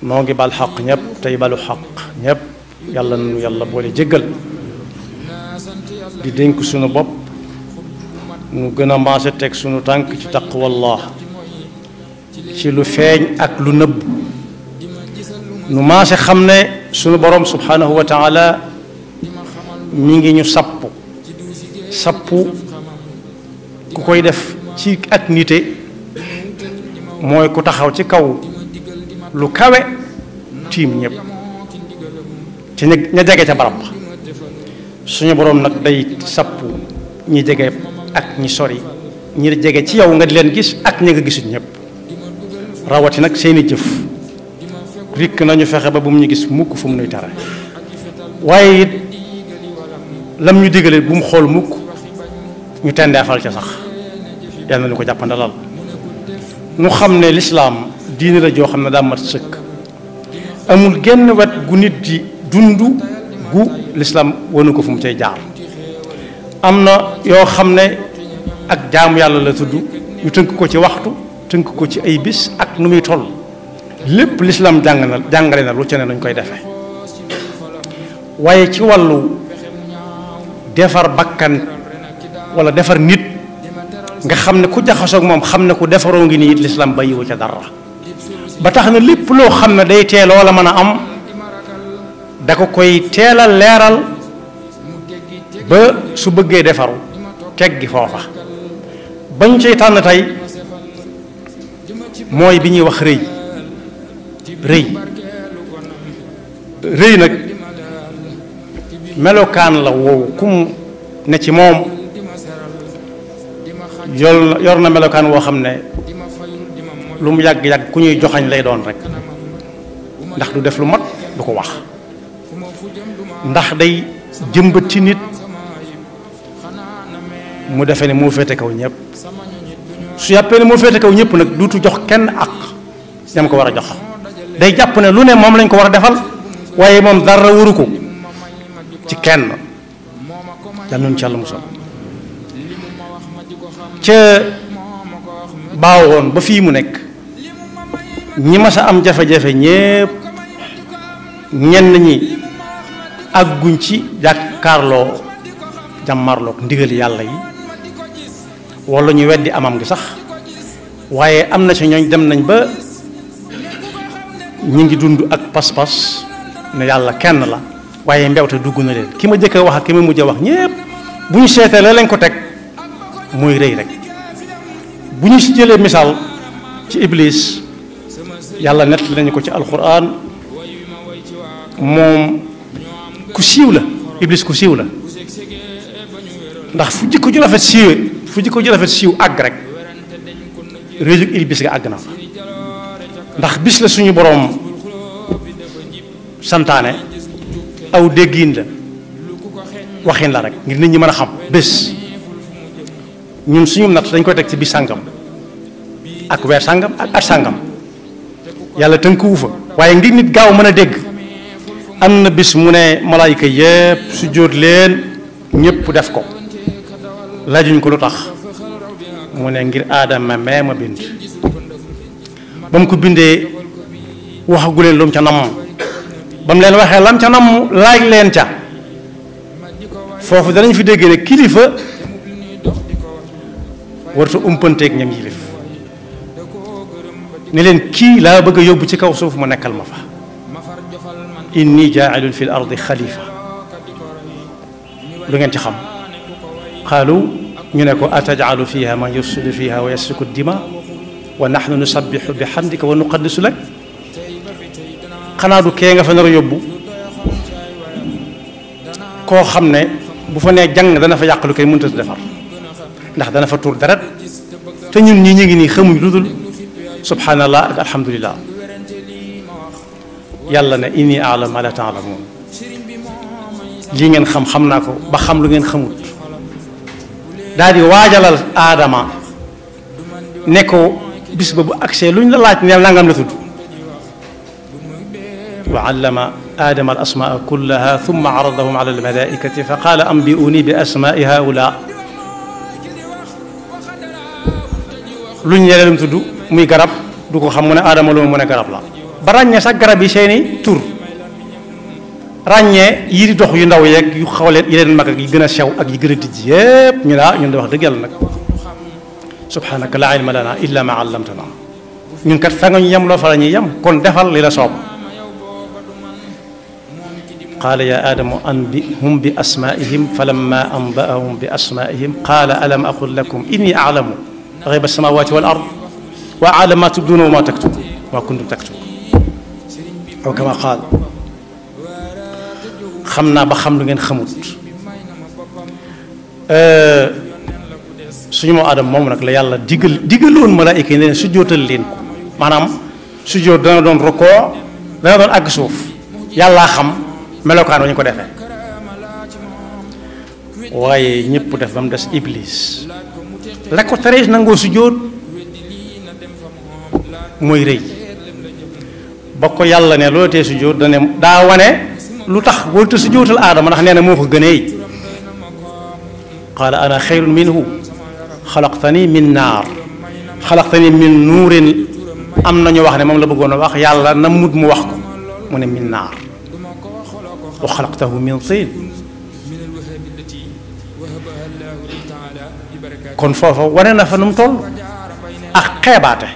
noo ngi bal xaq ñëpp tey balu xaq ñëpp yàlla nu yàlla boole jéggal di dénk sunu bopp nu gën a maase teg sunu tànk ci taqwallah ci lu feeñ ak lu nëbb nu maase xam ne sunu borom subhanahu wa taala mi ngi ñu sappu ku koy def ci ak nite mooy ku taxaw ci kaw lu kawe tiim ñëpp ci ña jege ca barab ba suñu borom nag day sappu ñi jege ak ñi sori ñi jege ci yow nga di leen gis ak ñi nga gisul ñëpp rawati nag seeni jëf rikk nañu fexe ba bu mu ñu gis mukk fu mu nuy tere waaye it lam ñu digale bu mu xool mukk ñu tendeefal ca sax yàlla na ñu ko jàppandalal nu xam ne lislaam diine la joo xam ne daa mat sëkk amul genn wet gu nit di dund gu lislaam wanu ko fu mu cay jaar am na yoo xam ne ak jaamu yàlla la tudd ñu tënk ko ci waxtu tënk ko ci ay bis ak nu muy toll lépp lislaam jàngale na lu ci ne nañ koy defee waaye ci wàllu defar bakkan wala defar nit nga xam ne ku jaxasoog moom xam ne ku defaroo ngi nii it lislaam bàyyiwu ca dara ba tax na lépp loo xam ne day teel wala mën a am da ko koy teelal leeral ba su bëggee defaru teggi foofa bañ cay tànn tey mooy bi ñuy wax rëy nag melokaan la woowu kum ne ci moom yor na melokaan woo xam ne lu mu yàgg-yàgg ku ñuy joxañ lay doon rek ndax du def lu mat du ko wax ndax day jëmbat ci nit mu defee ne moo féete kaw ñëpp su yàppee ne moo féete kaw ñëpp nag duutu jox kenn ak ñam ko war a jox day jàpp ne lu ne moom lañ ko war a defal waaye moom dara waru ko ci kenn yal nañu ci Yàlla musal ca baawoon ba fii mu nekk ñi mas a am jafe-jafe ñépp ñenn ñi àgguñ ci jàkkaarloo jàmmarloog ndigal yàlla yi wala ñu weddi amam gi sax waaye am na ci ñooñ dem nañ ba ñi ngi dund ak pas-pas ne yàlla kenn la waaye mbewte dugg na leen ki ma jëkk a wax ak ki ma mujj a wax ñépp bu ñu seetee la lañ ko teg mooy rëy rek bu ñu si jëlee misaal ci iblis yàlla nett nañu ko ci alquran moom ku siiw la iblis ku siiw la ndax fu jikko ju rafet siiw àgg rek réju iblis ga àgg na fa ndax bis la suñu boroom santaane aw déggiin la waxin la rek ngir nit ñi mën a xam bés ñun suñu natt dañ koy teg ci bis sàngam ak weer sàngam ak at sàngam yàlla tënkuwu fa waaye ngir nit gaaw mën a dégg am na bis mu ne malaayika yépp su jóot leen ñépp def ko laajuñ ko lu tax mu ne ngir aadama mee ma bind ba mu ko bindee waxagu leen lu mu ca namm ba mu leen waxee lam ca namm laaj leen ca foofu danañ fi dégg ne kilifa warta umpanteeg ñam yilif ne leen kii laa bëgg a yóbbu ci kaw suuf mu nekkal ma fa inni jaa'ilun fi l ardi xalifa lu ngeen ci xam qaalu ñu ne ko ataj'alu fiha man yufsidu fiha wa yasfiku dima wa nahnu nusabbihu bi hamdika wa nuqaddisu lak xanaa du kee nga fa nar a yóbbu koo xam ne bu fa nee jàng dana fa yàq lu koy mënta defar ndax dana fa tur deret te ñun ñi ñu ngi nii xamuñ lu dul subhanallah ak alhamdulillah yàlla ne inni a'lamu ma la ta'lamun lii ngeen xam naa ko ba xam lu ngeen xamut daal di waajalal aadama ne ko bis ba bu agsee luñ la laaj neel nangam la tudd wa allama aadama al asmaa kullaha thumma aradahum ala al malaikati fa qaala anbi'uni bi asmaai haula luñ ñelee lu mu tudd muy garab du ko xam mu ne aadama loolu mu ne garab la ba ràññee sax garab yi seeni tur ràññee yi di dox yu ndaw yeeg yu xaw leen yi leen mag ak yi gën a sew ak yi gën a dijj yépp ñu ñun de wax dëgg yàlla nag subhanaka laa ilma lana illa ma allamtana ñun kat fa nga ñu yem loo fa la ñuy yem kon defal li la soob qaala ya aadamu anbihum bi asmaihim falamma anba'ahum bi asmaihim qaala alam aqul lakum inni a'lamu ghayba as-samawati wal ard wa a'lamu ma tubduna wa ma taktubun wa kuntum taktubun aw kama qaal xam naa ba xam lu ngeen xamut suñu moo aadama moom nag la yàlla digaloon malaayika yi ne leen sujjóotal leen ko maanaam sujjóot dana doon rukoo dana doon àgg suuf yàllaa xam melokaan wa ñu ko defee waaye ñëpp def ba mu des iblis la ko teree nangoo sujjóot mooy rëy ba ko yàlla ne loolu tee sujjóot daa wane lu tax warut a sujjóotal aadama ndax nee na moo ko gënee qaala ana xayrun minhu xalaqtani min naar xalaqtani min nuurin am nañu wax ne moom la bëggoon a wax yàlla na mut mu wax ko mu ne min naar wa xalaqtahu min tiin kon foofa wane na fa nu mu toll ak xeebaate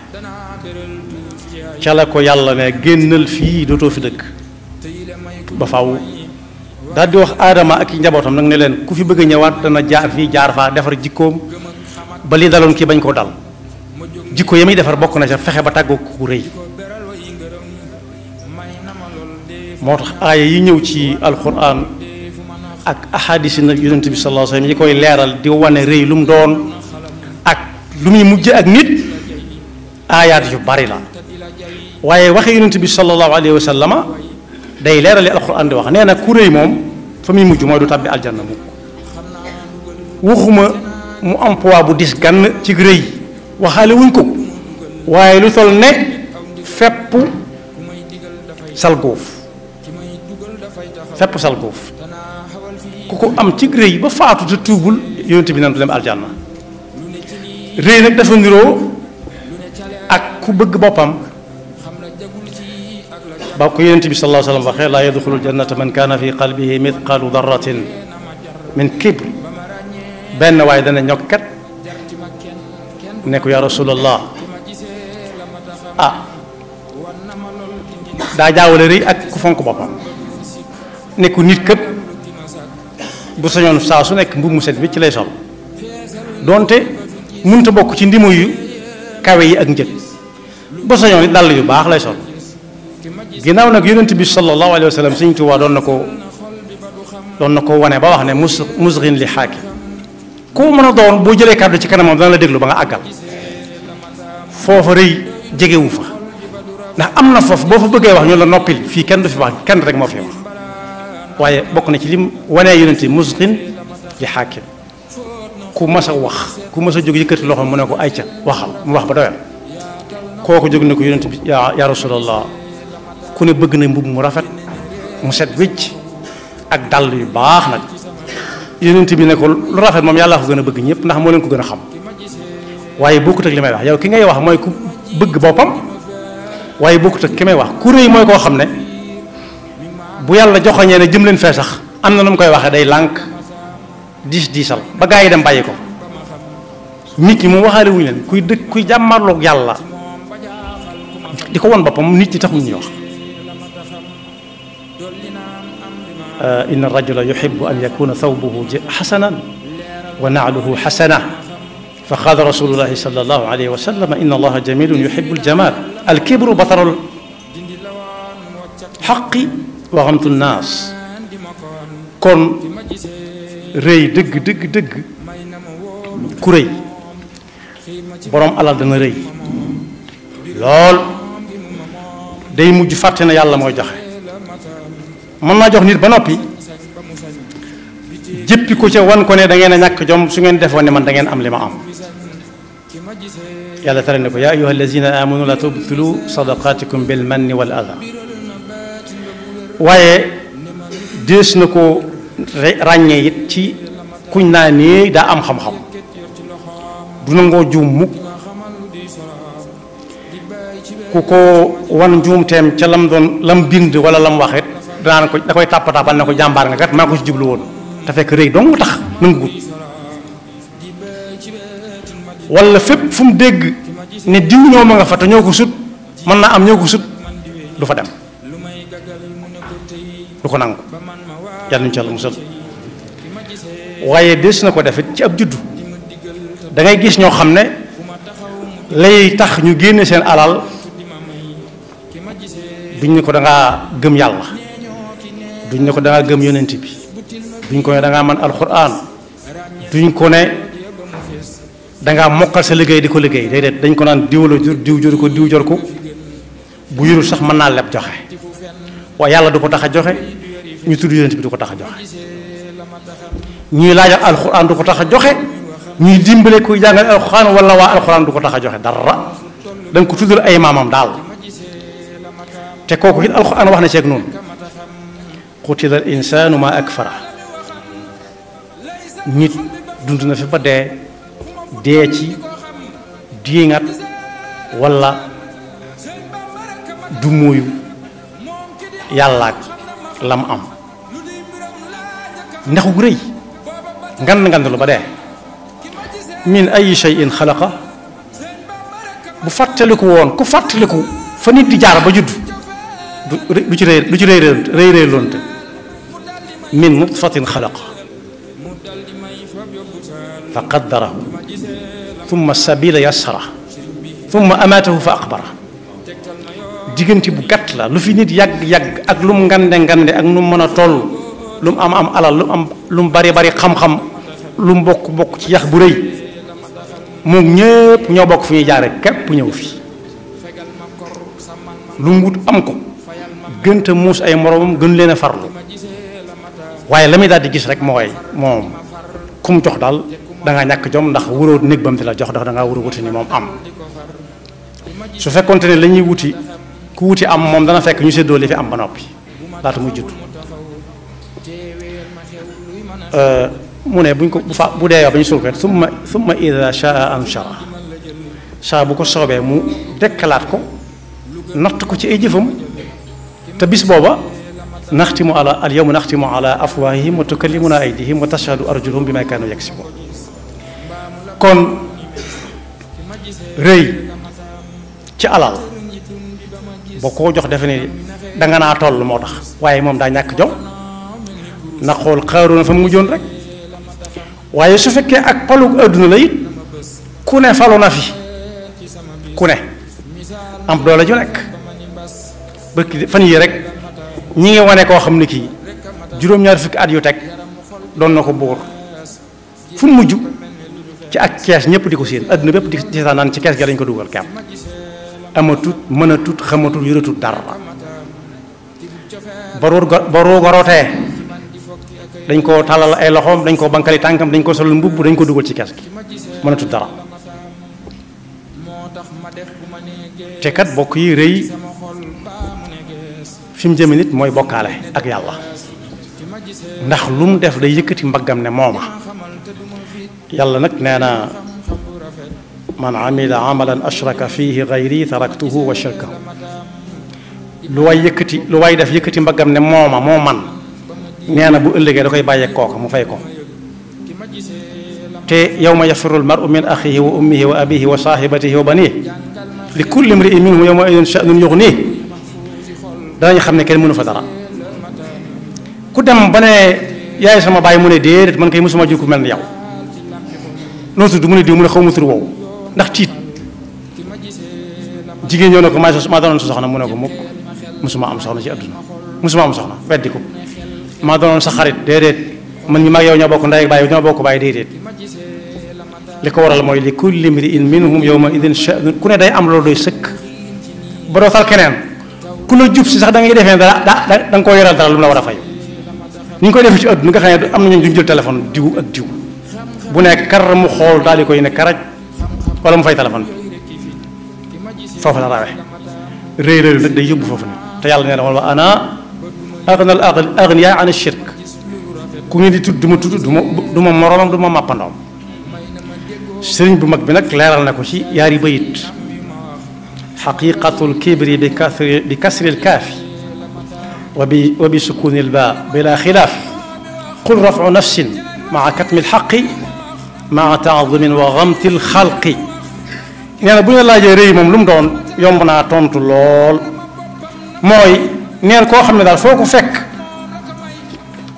ca la ko yàlla ne génnal fii dootoo fi dëkk ba faw daal di wax aadama ak i njabootam nag ne leen ku fi bëgg a ñëwaat dana jaar fii jaar faa defar jikkoom ba li daloon kii bañ koo dal jikko yi muy defar bokk na ca fexe ba tàggoo ku rëy moo tax aaya yi ñëw ci alquran ak ahadis na yonent bi sallallahu alayhi wasallam yi koy leeral di wane rëy lu mu doon ak lu muy mujj ak nit aayaat yu bari la waaye waxe yonent bi sallallahu alayhi wasallam day leerali alquran di wax nee na ku rëy moom fa muy mujj mooy du tàbbi aljanna mukk waxuma mu am poids bu dis gann ci rëy waxaale wuñ ko waaye lu toll ne fepp salgóof ku ko am ci rëy ba faatu te tuubul yonent bi nan du dem aljanna rëy nag dafa niroo ak ku bëgg boppam ba ko yonent bi sallallahu alayhi wa sallam waxee laa yadxulul jannata man kaana fi qalbihi mithqaalu darratin min kibr benn waaye dana ñokkat ne ko yaa rasulallah daa jaawale rëy ak ku fonk boppam ne ko nit këpp bu sañoon saa su nekk mbubb mu set bi ci lay sol donte mënta bokk ci ndimu yu kawe yi ak njëg bu sañoon it dàll yu baax lay sol ginnaaw nag yonent bi sallallahu alayhi wa sallam Sëñ Tuubaa doon na ko wane ba wax ne musghin li xaaki koo mën a doon boo jëlee kàddu ci kanamam dana la déglu ba nga àggal foofa rëy jegewu fa ndax am na foofu boo fa bëggee wax ñu la noppil fii kenn du fi wax kenn rek moo fi wax waaye bokk na ci lim wanee yonent yi musghin li xaaki ku mas a wax ku mas a jóg yëkkati loxo mu ne ko ayca waxal mu wax ba doyal kooku jóg ne ko yonent bi yaa rasulallah ku ne bëgg na mbubb mu rafet mu set wécc ak dàll yu baax nag yonent bi ne ko lu rafet moom yàlla ko gën a bëgg ñëpp ndax moo leen ko gën a xam waaye bokkut ak li may wax yow ki ngay wax mooy ku bëgg boppam waaye bokkut ak ki may wax ku rëy mooy koo xam ne bu yàlla joxoñee ne jëm leen fee sax am na nu mu koy waxee day lànk diisal ba gaa yi dem bàyyi ko nit ñi mu waxaale wuñu leen kuy jàmmarloog yàlla di ko won boppam nit ñi taxul ñuy wax inna rajula yuhibbu an yakuna thawbuhu xasanan wa naaluhu xasana fa qaala rasulullahi sallallahu alayhi wa sallam inna allaha jamilun yuhibbu aljamal alkibru bataru xaqi wa xamtu nnaas kon rëy dëgg ku rëy boroom alal dana rëy lool day mujj fàtte na yàlla mooy joxe mën naa jox nit ba noppi jëppi ko ca wan ko ne da ngeen a ñàkk jom su ngeen defoon ne man da ngeen am li ma am yàlla tere ne ko yaa ayyuha allazina amanu la tubtilu sadaqatikum bil manni wal adha waaye dees na ko ràññee it ci kuñ naa nii daa am xam-xam du nangoo juum mukk ku ko wan njuumteem ca lam bind wala lam waxit danaan ko da koy tàppataabal ne ko jàmbaar nga kat maa ko ci jublu woon te fekk rëy dong tax nanguwut. wala fépp fu mu dégg ne diw ñoo ma nga fa te ñoo ko sut mën naa am ñoo ko sut du fa dem du ko nangu yàlla nañu ci Yàlla musal. waaye des na ko defit ci ab juddu da ngay gis ñoo xam ne lay tax ñu génne seen alal duñ ne ko da ngaa gëm yàlla, duñ ne ko da ngaa gëm yonent bi, duñ ko ne da ngaa man alxuraan, duñ ko ne da ngaa mokkal sa liggéey di ko liggéey déedéet dañ ko naan diw la jur diw jur ko diw jor ko bu yurul sax mën naa leb joxe waaye yàlla du ko tax a joxe ñu tudd yonent bi du ko tax a joxe ñuy laajal alxuraan du ko tax a joxe ñuy dimbale kuy jàngal alxuraan wala waa alxuraan du ko tax a joxe dara da nga ko tuddal ay maamam daal te kooku it alxuraan wax na ceeg noonu qutila al insaanu ma akfara nit dund na fi ba dee ci diingat wala du mooyu yàlla ak lam am ndax gu rëy ngand lu ba dee min ay shay'in xalaqa bu fàttaliku woon ku fàttaliku fa nit di jaar ba judd du ci rëy loonte min nutfatin xalaqa fa qaddarahu thumma sabila yassara thumma amatahu fa aqbara diggante bu gàtt la lu fi nit yàgg ak lu mu ngande ak nu mu mën a toll lu mu am alal lu mu bari xam-xam lu mu bokk ci yax bu rëy moom ñëpp ñoo bokk fi ñuy jaare képp ñëw fi lu mu wut am ko gënta muus ay moroomam gën leen a farlu waaye la muy daal di gis rek mooy moom ku mu jox daal da ngaa ñàkk jom ndax wuroo néeg ba mu di la jox ndax da ngaa war a wuti ni moom am su fekkonte ne la ñuy wuti ku wuti am moom dana fekk ñu séddoo li fi am ba noppi laata muy judd mu ne buñ ko bu dee yow ba ñu suul ko summa ida shaa anshara saa bu ko soobee mu dekkalaat ko natt ko ci ay jëfam te bis booba naxtimu ala al yawma naxtimu ala afwahihim wa tukallimuna aydihim wa tashhadu arjuluhum bima kaanu yaksibun kon rëy ci alal boo ko jox defe ne danga naa toll moo tax waaye moom daa ñàkk jom na xool Qaaruuna fa mu mujjoon rek waaye su fekkee ak palug adduna la it ku ne falu na fi ku ne am doole ju nekk bëkk fan yii rek ñi ngi wane koo xam ne kii juróom-ñaar fukki at yu teg doon na ko buur fu mu mujj ci ak kees ñëpp di ko séen adduna bépp di seetaan naan ci kees ga lañ ko dugal kepp amatut mënatut xamatut yoratut dara ba rooga rootee dañ ko tàllal ay loxoom dañ ko bankali tànkam dañ ko solal mbubb dañ ko dugal ci kees gi mënatut dara te kat bokk yi rëy fi mu jëme nit mooy bokkaale ak yàlla ndax lu mu def day yëkkati mbaggam ne mooma yàlla nag nee na man amila amalan ashraka fihi gayri taraktuhu wa shirkahu lu waay def yëkkati mbaggam ne mooma moo man nee na bu ëllëgee da koy bàyyeeg kooka mu fay ko te yawma yafirru al-mar'u min axihi wa ummihi wa abihi wa saahibatihi wa banihi li kulli imri'in minhum yawma idin sha'nun yughnihi danañ xam ne kenn mënu fa dara ku dem ba ne yaay sama baay mu ne déedéet man kay mosuma jur ku mel ni yow noo tudd mu ne diw mu ne xaw ma tur woowu ndax tiit jigéen ñoo ne ko maa doonoon sa soxna mu ne ko mukk mosuma am soxna ci àdduna mosuma am soxna weddi ko maa doonoon sa xarit déedéet man ñi mag yow ñoo bokk ndey ak baay ñoo bokk baay déedéet li ko waral mooy li kulli imri'in minhum yawma idin sha'nun ku ne day am loolu doy sëkk ba doo tal keneen ku la jub si sax da ngay defee dara da nga koo yoral dara lu mu la war a fay ni ñu koy defee ci àdduna nga xam ne am na ñooñu duñ jël téléphone diw ak diw bu nekk kar mu xool daal di koy ne karaj wala mu fay téléphone bi foofu la rawee rëy nag day yóbbu foofu ni te yàlla nee na wa ana aghnal aghniyaa an ash-shirk ku ngeen di tudd du ma moroomam du ma màppandoom sëriñ bu mag bi nag leeral na ko ci yaari bayit xaqiqatul kibri bi kasri lkaafi wa bi sukuni lbaa bila xilaafi qul rafu nafsin maa katmi lxaqi maa taadumin wa gamti lxalqi. nee na bu ñu laajee rëy moom lu mu doon yomb naa tontu lool mooy neen koo xam ne daal foo ko fekk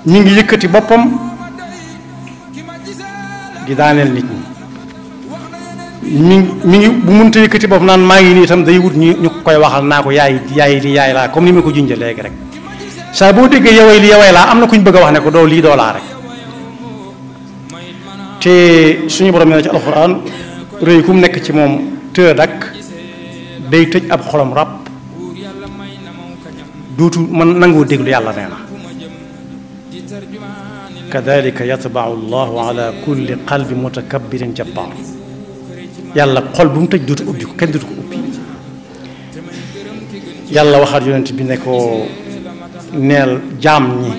mi ngi yëkkati boppam di daaneel nit ñi mi ngi bu mënta yëkkati boppam naan maa ngi nii itam day wut ñu koy waxal naa ko yaay li yaay laa comme ni ma ko junjee léegi rek saa boo déggee yoway li yoway laa am na ku ñu bëgg a wax ne ko doo lii doo laa rek. te suñu borom nee na ci alxuraan rëy ku mu nekk ci moom tëë dakk day tëj ab xolam ràpp duutu man nangoo déglu yàlla nee na kadalika yatbau llahu ala kulli qalbi mutakabbirin jabbaar. yàlla xol bu mu tëj duutu ubbi ko kenn duutu ko ubbi. yàlla waxaat yonent bi ne ko neel jaam ñi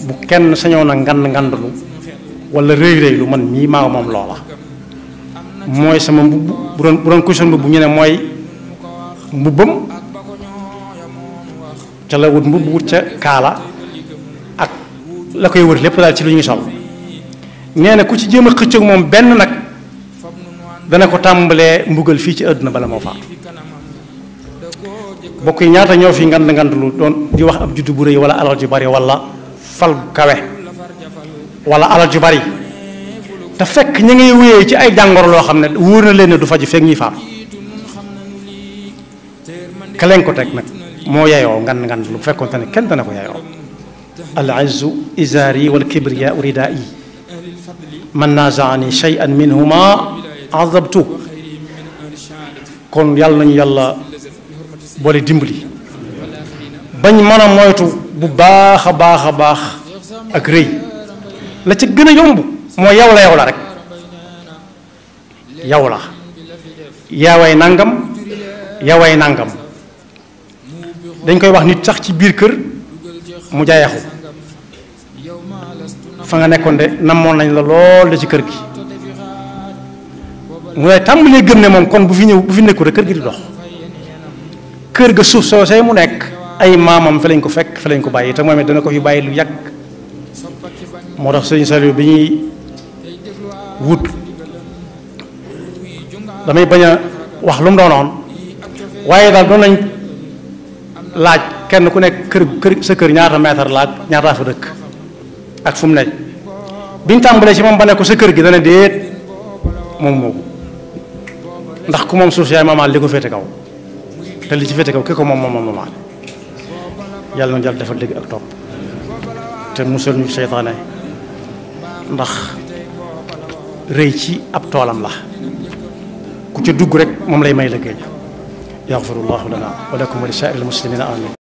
bu kenn sañoon a ngandlu wala rëy lu man mii maa moom loola mooy sama mbubb bu doon kuson mbubb ñu ne mooy mbubbam ca la wut mbubb wut ca kaala ak la koy wër lépp daal ci lu ñuy sol. nee na ku ci jéem a xëccoog moom benn nag dana ko tàmbalee mbugal fii ci àdduna bala moo faatu. bokk yi ñaata ñoo fi ngandlu doon di wax ab juddu bu rëy wala alal ju bari wala fal kawe wala alal ju bari te fekk ña ngay wéyee ci ay jàngoro loo xam ne wóor na leen ne du faju fekk ñuy faatu. ka leen ko teg nag moo yeyoo ngandlu bu fekkoon te ne kenn dana ko yeyoo. al izzu izaari wal kibriya ridaa'i man naazaani shay'an minhuma azabtu. kon yàlla nañu yàlla boole dimbali bañ mën a moytu bu baax a baax ak rëy. la ca gën a yomb mooy yow la rek yow la yaaway nangam yaaway nangam. dañ koy wax nit sax ci biir kër mu jaayaxu fa nga nekkoon de namoon nañ la lool de ci kër gi mu lay tàmbalee gëm ne moom kon bu fi nekku rek kër gi di dox. kër ga suuf soosee mu nekk ay maamam fi lañ ko fekk fi lañ ko bàyyi te moom it dana ko fi bàyyi lu yàgg. moo tax sëñ Saliou bi ñuy wut damay bañ a wax lu mu doonoon waaye daal doon nañ laaj kenn ku nekk kër sa kër ñaata mètre laaj ñaataa fa dëkk ak fu mu nekk. biñ tàmbalee ci moom ba ne ko sa kër gi dana déet moom ndax ku moom suuf si yaay maamaal li ko féete kaw te li ci féete kaw ki ko moom maamaal. yàlla na jàll defal dégg ak topp te musal ñu seytaane ndax rëy ci ab toolam la ku ca dugg rek moom lay may liggéey. yaxfirullahu lana wa lakum wa li saa'iril muslimina amin.